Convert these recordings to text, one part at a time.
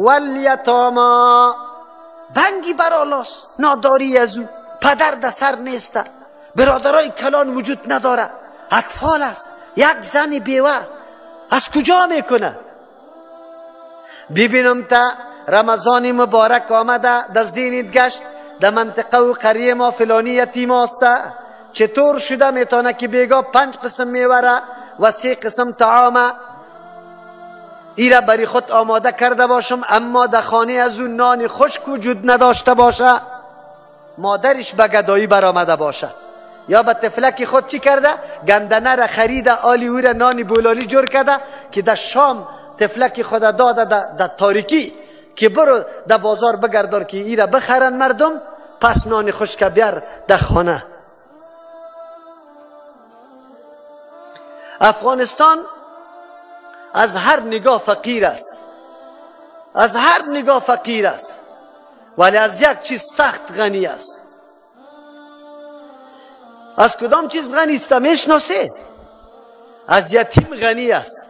والیتاما، بنگی برالاس، ناداری از او، پدر در سر نیست، برادرای کلان وجود نداره، اطفال است، یک زن بیوه، از کجا میکنه؟ ببینم تا رمضان مبارک آمده، در زینت گشت، در منطقه و قریه ما فلانی یتیم است، چطور شده میتونه که بیگاه 5 قسم میوره و 3 قسم طعام ایره بری خود آماده کرده باشم، اما در خانه از اون نان خشک وجود نداشته باشه، مادرش به گدایی برآمده باشه، یا به طفلک خود چی کرده؟ گندنه را خریده، آلی او را نان بولالی جور کرده که در شام طفلک خود داده در تاریکی که برو در بازار بگردان که ایره بخرن مردم، پس نان خشک بیار در خانه. افغانستان از هر نگاه فقیر است، از هر نگاه فقیر است، ولی از یک چیز سخت غنی است. از کدام چیز غنی است میشناسید؟ از یتیم غنی است،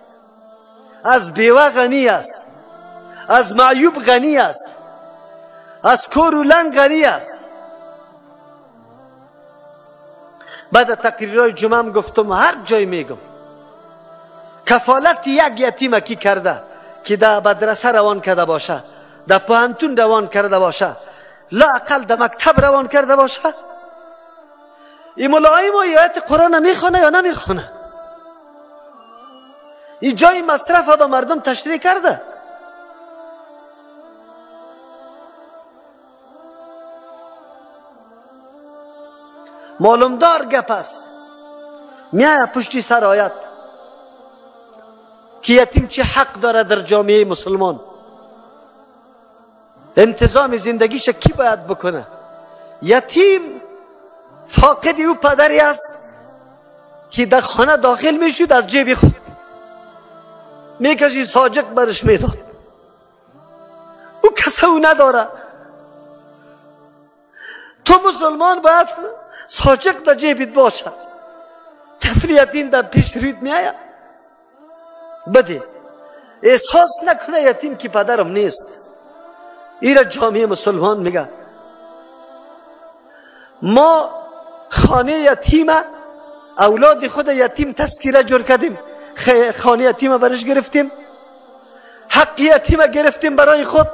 از بیوه غنی است، از معیوب غنی است، از کور و لنگ غنی است. بعد تقریرهای جمعه هم گفتم، هر جای میگم، کفالت یک یتیم کی کرده که در مدرسه روان کرده باشه، در پوهنتون روان کرده باشه، لااقل در مکتب روان کرده باشه، این ملایم و آیات قرآن میخونه یا نمیخونه؟ این جای مصرف به مردم تشریح کرده. معلومدار گپ است، میایه پشتی سر آیت که یتیم چه حق داره در جامعه مسلمان، انتظام زندگیش کی باید بکنه؟ یتیم فاقد او پدری است که در خانه داخل میشد، از جیب خود میکشی ساجق برش میداد، او کس او نداره. تو مسلمان باید ساجق در جیبت باشه. طفل یتیم در پیش رویت میآید، بده احساس نکنه یتیم که پدرم نیست. ایره جامعه مسلمان میگه ما خانه یتیم، اولاد خود یتیم تذکیره جور کردیم، خانه یتیم برش گرفتیم، حق یتیم گرفتیم برای خود.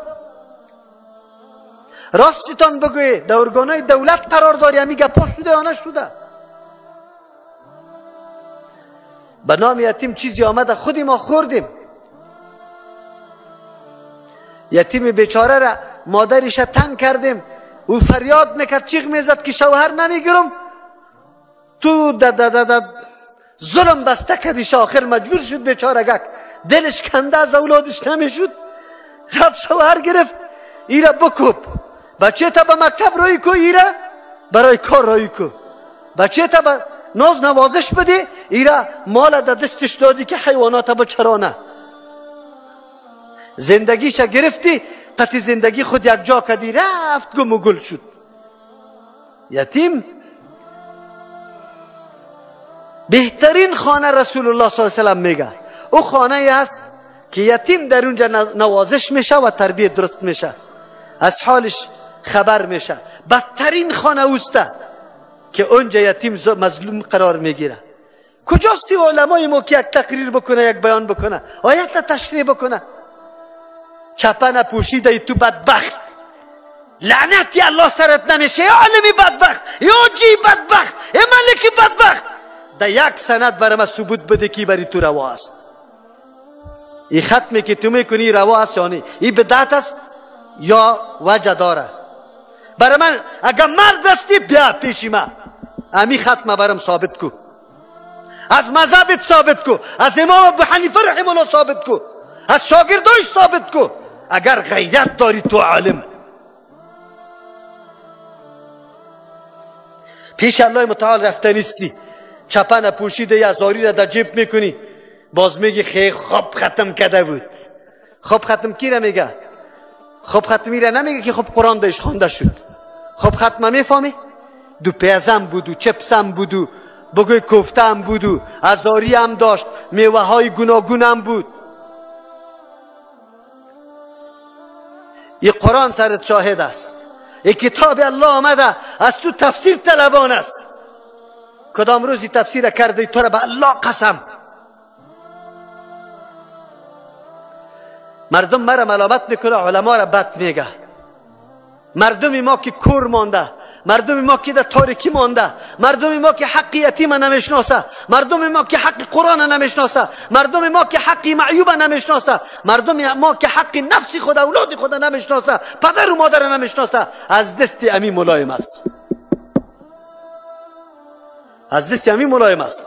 راستتان بگوی در ارگانای دولت قرار داری، همی گپا شده یا نشده؟ به نام یتیم چیزی آمده، خودی ما خوردیم. یتیم بیچاره را مادرش تنگ کردیم، او فریاد میکرد، چیغ میزد که شوهر نمیگیرم، تو دا دا دا دا ظلم بسته کردیش. آخر مجبور شد بیچاره گک، دلش کنده از اولادش نمیشد، رفت شوهر گرفت. ایره بکوب بچه تا به مکتب روی کو، ایره برای کار روی کو، بچه تا به ناز نوازش بده، ایره مال در دستش دادی که حیوانات بچرانه. زندگیش گرفتی، قطع زندگی خود یک جا کدی، رفت گم و گل شد. یتیم بهترین خانه رسول الله صلی الله علیه و سلم میگه او خانه است که یتیم در اونجا نوازش میشه و تربیت درست میشه، از حالش خبر میشه. بدترین خانه اوسته که اونجا یتیم مظلوم قرار میگیره. کجاست علمای ما که یک تقریر بکنه، یک بیان بکنه، آیت تشریح بکنه؟ چپنه پوشیده تو بدبخت، لعنتی الله سرت نمیشه، یا عالمی بدبخت، یا جی بدبخت، یا ملکی بدبخت. در یک سند برای ما ثبوت بده که بری تو روا است. این ختمی که تو میکنی روا است یا نه؟ این بدعت است یا وجه داره؟ برای من اگر مرد هستی بیا پیش ما، امی ختمه برام ثابت کو، از مذهبت ثابت کو، از امام ابو حنیفه رحمه الله ثابت کو، از شاگردایش ثابت کو. اگر غیرت داری تو عالم، پیش الله متعال رفته نیستی، چپن پوشیده یه ازاری را در جیب میکنی، باز میگی خیلی خوب ختم کرده بود. خوب ختم کی را میگه؟ خوب ختمی را نمیگه که خوب قرآن بهش خوانده شد. خوب ختمه میفهمی؟ دو پیزم بود و چپسم بود و بگوی کوفته هم بود و ازاری هم داشت، میوه های گوناگون هم بود. این قرآن سرت شاهد است، این کتاب الله آمده از تو تفسیر طلبان است. کدام روزی تفسیر کرده تو را به الله قسم. مردم مرا ملامت میکنه، علما را بد میگه. مردم ما که کور مانده، مردم ما که در تاریکی مانده، مردم ما که حق یتیم نمیشناسه، مردم ما که حق قرآن نمیشناسه، مردم ما که حق معیوب نمیشناسه، مردم ما که حق نفس خود اولاد خود نمیشناسه، پدر و مادر نمیشناسه، از دست امی ملایم است، از دست امی ملایم است.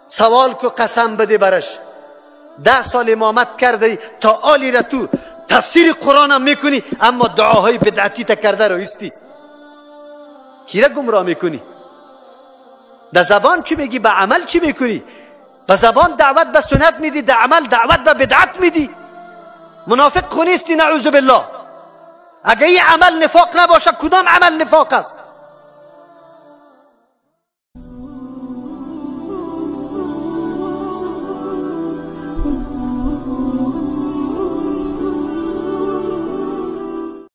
سوال کو قسم بده برش. 10 سال امامت کرده تا آلی را تو تفسیر قرآن هم میکنی، اما دعاهای بدعتی تا کرده رو ایستی. کی را گمراه میکنی؟ در زبان چی میگی، به عمل چی میکنی؟ به زبان دعوت به سنت میدی، در عمل دعوت به بدعت میدی. منافق خو نیستی نعوذ بالله. اگه این عمل نفاق نباشه کدام عمل نفاق است؟